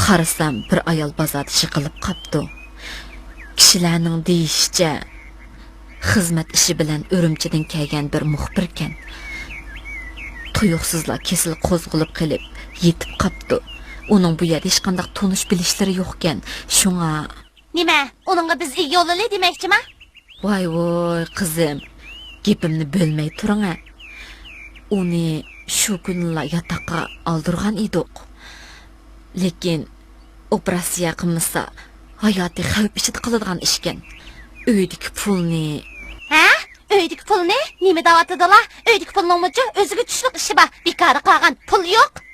قارىسام، بىر ئايال بازاردا يىقىلىپ قاپتۇ. كىشىلەرنىڭ دېيىشىچە، خىزمەت ئىشى بىلەن ئۈرۈمچىدىن كەلگەن بىر مۇخبىركەن. تۇيۇقسىزلا كېسىلى قوزغىلىپ قېلىپ، يېتىپ قاپتۇ. ئۇنىڭ بۇ يەردە ھېچقانداق تونۇش بىلىشلىرى يوقكەن، شۇڭا. نېمە، ئۇنىڭغا بىز ئىگە بولىلى دېمەكچىما؟ ۋاي ۋوي، قىزىم، گېپىمنى بۆلمەي تۇرۇڭە. ئۇنى شۇ كۈنىلا ياتاققا ئالدۇرغان ئىدۇق. لېكىن ئوپېراتسىيە قىلمىسا، ھاياتى خەۋپ ئىچىدە قالىدىغان ئىشكەن. ئۆيدىكى پۇلنى. ھە؟ ئۆيدىكى پۇلنى؟ نېمە دەۋاتىدىلا؟ ئۆيدىكى پۇلنىڭمۇچۇ ئۆزىگە چۈشلۈك ئىشى بار. بىكاردا قالغان پۇل يوق.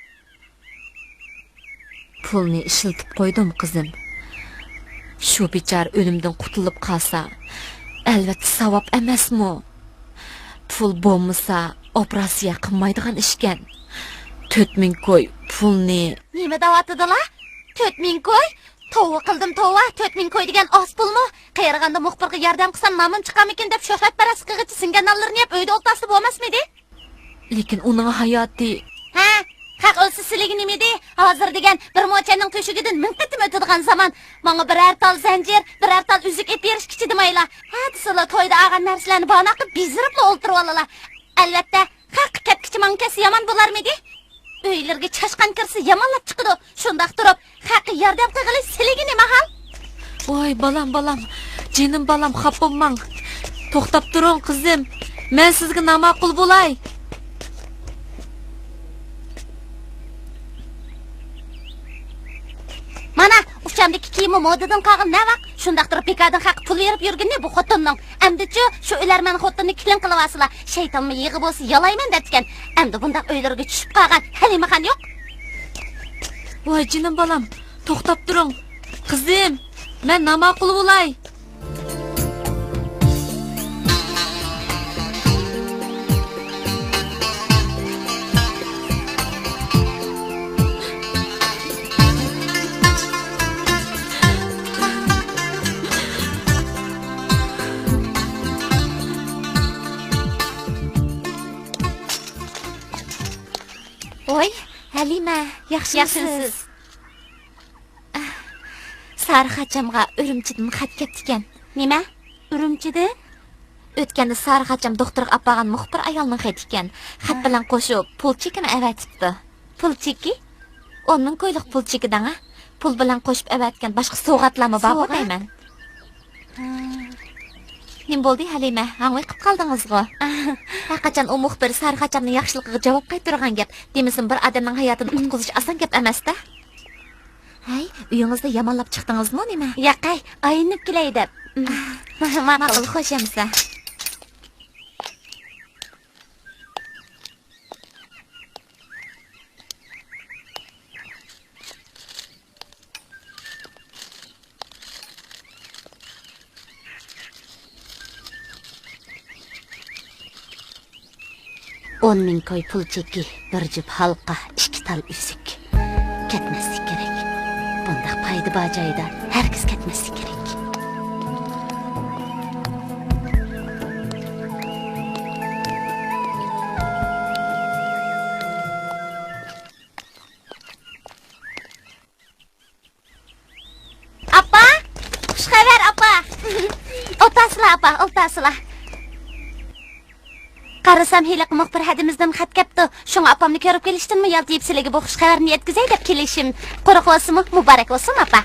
پۇلنى ئىشلىتىپ قويدۇم، قىزىم. شۇ بىچارە ئۆلۈمدىن قۇتۇلۇپ قالسا، ئەلۋەتتە ساۋاب ئەمەسمۇ؟ پۇل بولمىسا، ئوپېراتسىيە قىلمايدىغان ئىشكەن. تۆت مىڭ كوي پۇلنى. نېمە دەۋاتىدىلا؟ تۆت مىڭ كوي؟ توۋا قىلدىم، توۋا، تۆت مىڭ كوي دېگەن ئاز پۇلمۇ؟ قېرىغاندا مۇخبىرغا ياردەم قىلسام نامىم چىقارمىكىن دەپ شۆھرەتپەرەسلىك قىلغىچە سىڭگەن نانلىرىنى يەپ ئۆيدە ئولتۇرسا بولماسمىدى؟ لېكىن ئۇنىڭ ھاياتى. ھە؟ خەق ئۆلسە سىلىگە نېمىدى؟ ھازىر دېگەن بىر موچەننىڭ تۆشۈكىدىن مىڭ قېتىم ئۆتىدىغان زامان. ماڭا بىرەر تال زەنجىر، بىرەر تال ئۈزۈك ئېلىپ بېرىشكىچە دېمەيلا. ھە دېسىلا تويدا ئالغان نەرسىلەرنى باناققا بېزىرىپلا ئولتۇرۇۋالىلا. ئەلۋەتتە، خەققە كەتكۈچە ماڭا كەتسە يامان بولارمىدى؟ ئۆيلىرىگە چاشقان كىرسە يامانلاپ چىقىدۇ. شۇنداق تۇرۇپ، خەققە ياردەم قىلغىلى سىلىگە نېمە ھال؟ ۋاي، بالام، بالام، جېنىم بالام، خاپا بولماڭ. توختاپ تۇرۇڭ، قىزىم. مەن سىزگە ناماقۇل بولاي. مانا، ئۇچامدىكى كىيىممۇ مودىدىن قالغىلى نەۋاق. شۇنداق تۇرۇپ بىكاردىن خەققە پۇل بېرىپ يۈرگىنى بۇ خوتۇننىڭ. ئەمدىچۇ شۇ ئۆلەرمەن خوتۇننى كېلىن قىلىۋالسىلا. شەيتانمۇ يىغا بولسا يالايمەن دەپتىكەن. ئەمدى بۇنداق ئۆيلىرىگە چۈشۈپ قالغان ھەلىمىخان يوق. ۋاي جېنىم بالام، توختاپ تۇرۇڭ. قىزىم، مەن ناماقۇل بولاي. ۋاي، ھەلىمە، ياخشىمۇسىز؟ ياخشىمۇسىز؟ سارىخاچامغا ئۈرۈمچىدىن خەت كەپتىكەن. نېمە؟ ئۈرۈمچىدىن؟ ئۆتكەندە سارىخاچام دوختۇرغا ئاپارغان مۇخبىر ئايالنىڭ خېتى ئىكەن. خەت ھە. بىلەن قوشۇپ پۇل چېكىمۇ ئەۋەتىپتۇ. پۇل چېكى؟ ئون مىڭ كويلۇق پۇل چېكى دەڭە. پۇل بىلەن قوشۇپ ئەۋەتكەن باشقا سوۋغاتلارمۇ بارغۇ سوۋغات؟ دەيمەن. ھە. نېمە بولدى، ھەلىمە؟ ھاڭۋېقىپ قالدىڭىزغۇ؟ ھەرقاچان ئۇ مۇخبىر سارىخاچامنىڭ ياخشىلىقىغا جاۋاب قايتۇرغان گەپ. دېمىسىمۇ بىر ئادەمنىڭ ھاياتىنى قۇتقۇزۇش ئاسان گەپ ئەمەس-دە. ھەي، ئۆيىڭىزدە يامانلاپ چىقتىڭىزمۇ نېمە؟ ياقەي، ئايلىنىپ كېلەي دەپ. ماقۇل. ماقۇل، خوش ئەمىسە. ئون مىڭ كوي پۇل چېكى، بىر جۈپ ھالقا، ئىككى تال ئۈزۈك. كەتمەسلىك كېرەك. بۇنداق پايدا بار جايدا ھەرگىز كەتمەسلىك كېرەك. ئاپا! خۇش خەۋەر، ئاپا! ئولتۇرسىلا، ئاپا، ئولتۇرسىلا. قارىسام، ھېلىقى مۇخبىر ھەدىمىزدىن خەت كەپتۇ. شۇڭا ئاپامنى كۆرۈپ كېلىشتىنمۇ يالتىيىپ، سىلىگە بۇ خۇش خەۋەرنى يەتكۈزەي دەپ كېلىشىم. قۇرۇق بولسىمۇ، مۇبارەك بولسۇن، ئاپا.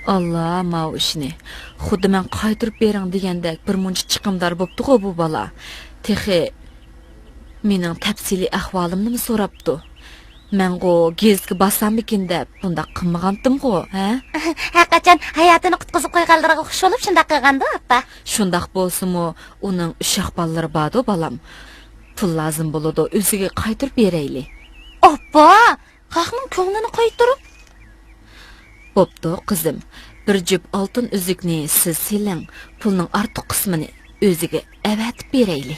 ئاللا، ماۋۇ ئىشنى خۇددى مەن قايتۇرۇپ بېرىڭ دېگەندەك بىر مۇنچە چىقىمدار بوپتىغۇ بۇ بالا. تېخى مېنىڭ تەپسىلىي ئەھۋالىمنىمۇ سوراپتۇ. مەنغۇ گېزىتكە باساممىكىن دەپ بۇنداق قىلمىغانتىمغۇ، ھە؟ ھەرقاچان ھاياتىنى قۇتقۇزۇپ قويغانلىرىغا خۇش بولۇپ شۇنداق قىلغاندۇ، ئاپا. شۇنداق بولسىمۇ، ئۇنىڭ ئۈچ ياق بالىلىرى باردۇ، بالام. پۇل لازىم بولىدۇ، ئۆزىگە قايتۇرۇپ بېرەيلى. ئاپا! خەقنىڭ كۆڭلىنى قايتۇرۇپ. بوپتۇ، قىزىم. بىر جۈپ ئالتۇن ئۈزۈكنى سىز سېلىڭ، پۇلنىڭ ئارتۇق قىسمىنى ئۆزىگە ئەۋەتىپ بېرەيلى.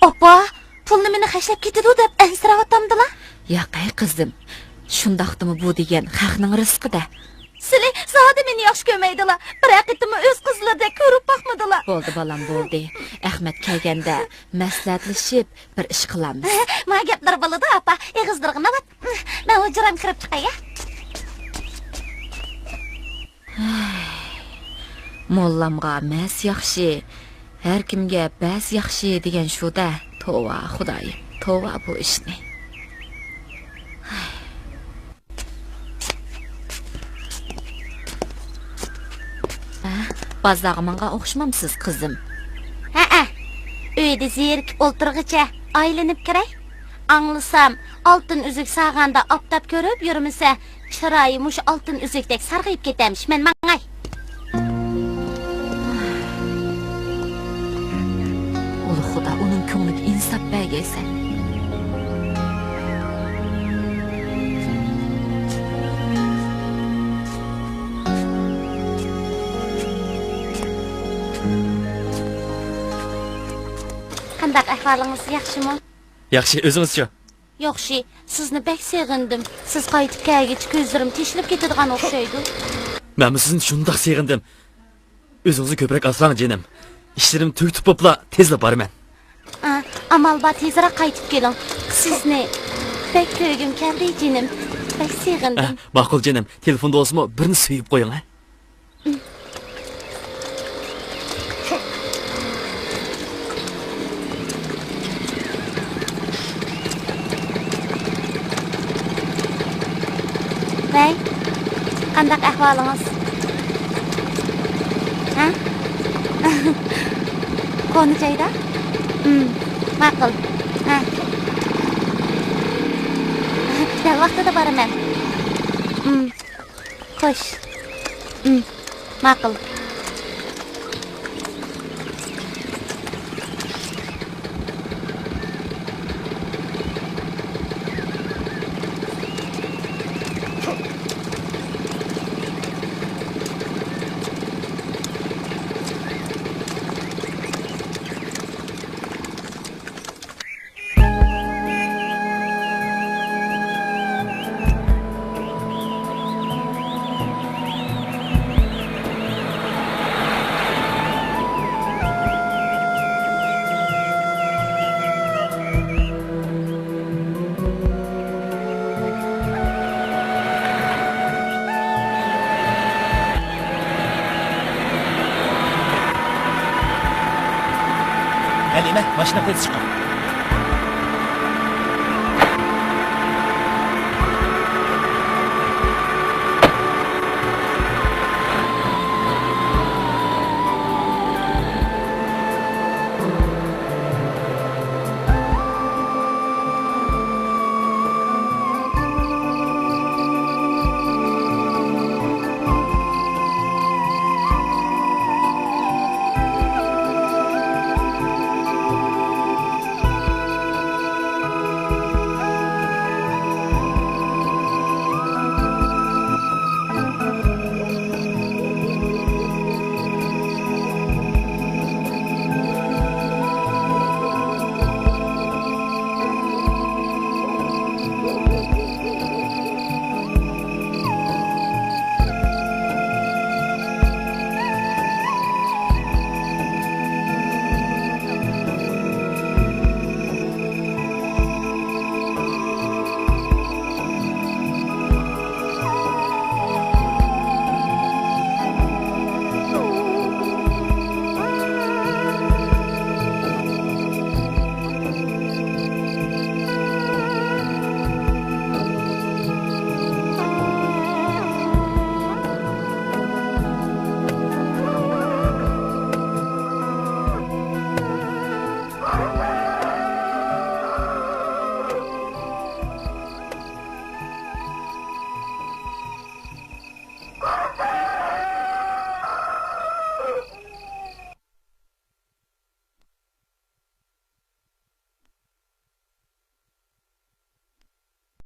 ئاپا، پۇلنى مېنى خەجلەپ كېتىدۇ دەپ ئەنسىرەۋاتامدىلا؟ ياقەي، قىزىم. شۇنداقتىمۇ بۇ دېگەن خەقنىڭ رىزقى-دە. سىلى زادى مېنى ياخشى كۆرمەيدىلا. بىرەر قېتىممۇ ئۆز قىزلىرىدەك كۆرۈپ باقمىدىلا. بولدى، بالام، بولدى. ئەخمەت كەلگەندە مەسلىھەتلىشىپ بىر ئىش قىلارمىز. ما گەپلەر بولىدۇ، ئاپا. ئېغىزلىرىغا ناۋات. مەن ھۇجرامغا كىرىپ چىقاي، ھە؟ موللامغا مەس ياخشى، ھەر كىمگە بەس ياخشى دېگەن شۇ-دە. توۋا، خۇدايىم، توۋا بۇ ئىشنى. ھە، بازارغا ماڭغان ئوخشىمامسىز، قىزىم؟ ھەئە، ئۆيدە زېرىكىپ ئولتۇرغىچە ئايلىنىپ كىرەي. ئاڭلىسام، ئالتۇن ئۈزۈك ساغاندا ئاپتاپ كۆرۈپ يۈرمىسە، چىرايى مۇشۇ ئالتۇن ئۈزۈكتەك سارغىيىپ كېتەمىش. مەن ماڭاي. ئۇلۇغ خۇدا ئۇنىڭ كۆڭلىگە ئىنساپ بەرگەيسەن. قانداق ئەھۋالىڭىز، ياخشىمۇ؟ ياخشى، ئۆزىڭىزچۇ؟ ياخشى، سىزنى بەك سېغىندىم. سىز قايتىپ كەلگۈچە كۆزلىرىم تېشىلىپ كېتىدىغان ئوخشايدۇ. مەنمۇ سىزنى شۇنداق سېغىندىم. ئۆزىڭىزنى كۆپرەك ئاسراڭ، جېنىم. ئىشلىرىم تۈگىتىپ بوپلا تېزلا بارىمەن. ئا، ئامال بار، تېزرەك قايتىپ كېلىڭ. سىزنى بەك كۆرگۈم كەلدى، جېنىم. بەك سېغىندىم. ئە، ماقۇل، جېنىم. تېلېفوندا بولسىمۇ بىرنى سۆيۈپ قويۇڭ، ھە؟ ۋەي، قانداق ئەھۋالىڭىز؟ ھە؟ كونا جايدا؟ ئىم، ماقۇل. ھە. دەل ۋاقتىدا بارىمەن. ئىم، خوش. ئىم. ماقۇل. ھەلىمە، ماشىنا قايسى چىققان؟